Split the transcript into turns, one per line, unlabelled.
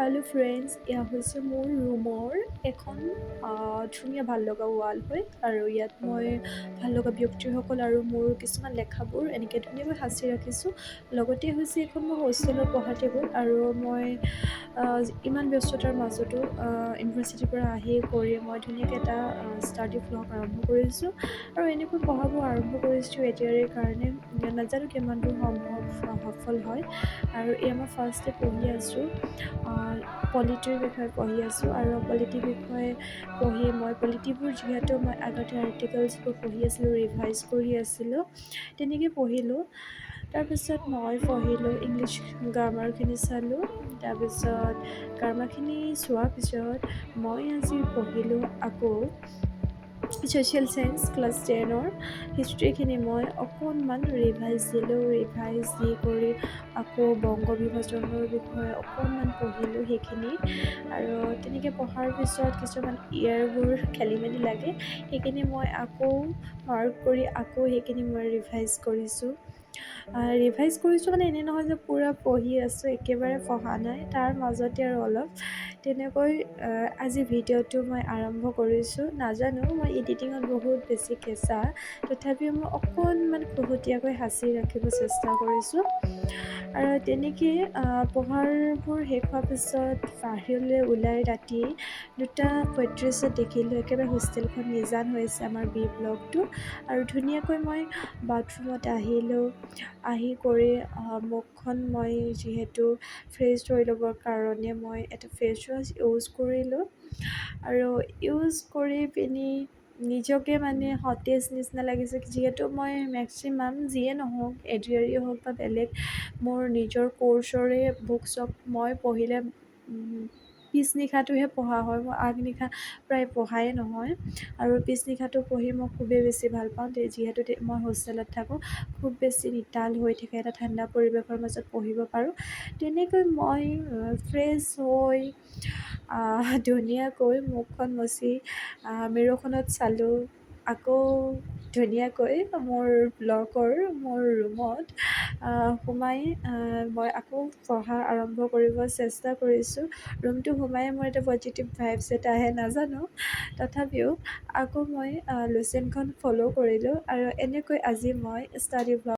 Hello' friends, এয়া হৈছে মোৰ ৰুমৰ এখন ধুনীয়া ভাল লগা ৱাল হয় আৰু ইয়াত মই ভাল লগা ব্যক্তিসকল আৰু মোৰ কিছুমান লেখাবোৰ এনেকৈ ধুনীয়াকৈ সাঁচি ৰাখিছোঁ। লগতে হৈছে এইখন মোৰ হোষ্টেলত পঢ়া টেবুল আৰু মই ইমান ব্যস্ততাৰ মাজতো ইউনিভাৰ্চিটিৰ পৰা আহি কৰি মই ধুনীয়াকৈ এটা ষ্টাডি ভ্লগ আৰম্ভ কৰিছোঁ আৰু এনেকৈ পঢ়াবোৰ আৰম্ভ কৰিছোঁ এতিয়াৰে কাৰণে। নাজানো কিমান দূৰ সম্ভৱ সফল হয়। আৰু এয়া মই ফাৰ্ষ্টে পঢ়ি আছোঁ, পলিটিৰ বিষয়ে পঢ়ি আছোঁ আৰু পলিটিৰ বিষয়ে পঢ়ি মই পলিটিবোৰ যিহেতু মই আগতে আৰ্টিকলছবোৰ পঢ়ি আছিলোঁ, ৰিভাইজ কৰি আছিলোঁ, তেনেকৈ পঢ়িলোঁ। তাৰপিছত মই পঢ়িলোঁ, ইংলিছ গ্ৰামাৰখিনি চালোঁ। তাৰপিছত গ্ৰামাৰখিনি চোৱাৰ পিছত মই আজি পঢ়িলোঁ আকৌ ছ'চিয়েল চায়েন্স ক্লাছ 10ৰ হিষ্ট্ৰীখিনি মই অকণমান ৰিভাইজ দিলোঁ। ৰিভাইজ দি কৰি আকৌ বংগ বিভাজনৰ বিষয়ে অকণমান পঢ়িলোঁ সেইখিনি। আৰু তেনেকৈ পঢ়াৰ পিছত কিছুমান ইয়েৰবোৰ খেলি মেলি লাগে, সেইখিনি মই আকৌ মাৰ্ক কৰি আকৌ সেইখিনি মই ৰিভাইজ কৰিছোঁ। ৰিভাইজ কৰিছোঁ মানে এনেই নহয় যে পূৰা পঢ়ি আছোঁ, একেবাৰে পঢ়া নাই, তাৰ মাজতে আৰু অলপ তেনেকৈ আজি ভিডিঅ'টো মই আৰম্ভ কৰিছোঁ। নাজানো, মই এডিটিঙত বহুত বেছি কেঁচা, তথাপিও মই অকণমান খুহুতীয়াকৈ সাঁচি ৰাখিব চেষ্টা কৰিছোঁ। আৰু তেনেকেই পঢ়াৰবোৰ শেষ হোৱাৰ পিছত বাহিৰলৈ ওলাই ৰাতি 2:35ত দেখিলোঁ একেবাৰে হোষ্টেলখন নিজান হৈছে, আমাৰ বি ব্লকটো। আৰু ধুনীয়াকৈ মই বাথৰুমত আহিলোঁ। আহি কৰি মুখখন মই যিহেতু ফ্ৰেছ হৈ ল'বৰ কাৰণে মই এটা ফেচ ৱাছ ইউজ কৰিলোঁ আৰু ইউজ কৰি পিনি নিজকে মানে সতেজ নিচিনা লাগিছে, যিহেতু মই মেক্সিমাম যিয়ে নহওক, এডিআৰই হওক বা বেলেগ মোৰ নিজৰ কৰ্চৰে বুকছক মই পঢ়িলে পিছনিশাটোহে পঢ়া হয়, মোৰ আগনিশা প্ৰায় পঢ়াই নহয়। আৰু পিছনিশাটো পঢ়ি মই খুবেই বেছি ভাল পাওঁ, যিহেতু মই হোষ্টেলত থাকোঁ, খুব বেছি নিতাল হৈ থাকে, এটা ঠাণ্ডা পৰিৱেশৰ মাজত পঢ়িব পাৰোঁ। তেনেকৈ মই ফ্ৰেছ হৈ ধুনীয়াকৈ মুখখন মচি মিৰ'ৰখনত চালোঁ। আকৌ ধুনীয়াকৈ মোৰ ব্লকৰ মোৰ ৰুমত সোমাই মই আকৌ পঢ়া আৰম্ভ কৰিব চেষ্টা কৰিছোঁ। ৰুমটো সোমাই মোৰ এটা পজিটিভ ভাইবছ এটা আহে, নাজানো, তথাপিও আকৌ মই লুচেনখন ফ'ল' কৰিলোঁ আৰু এনেকৈ আজি মই ষ্টাডি ভ্লগ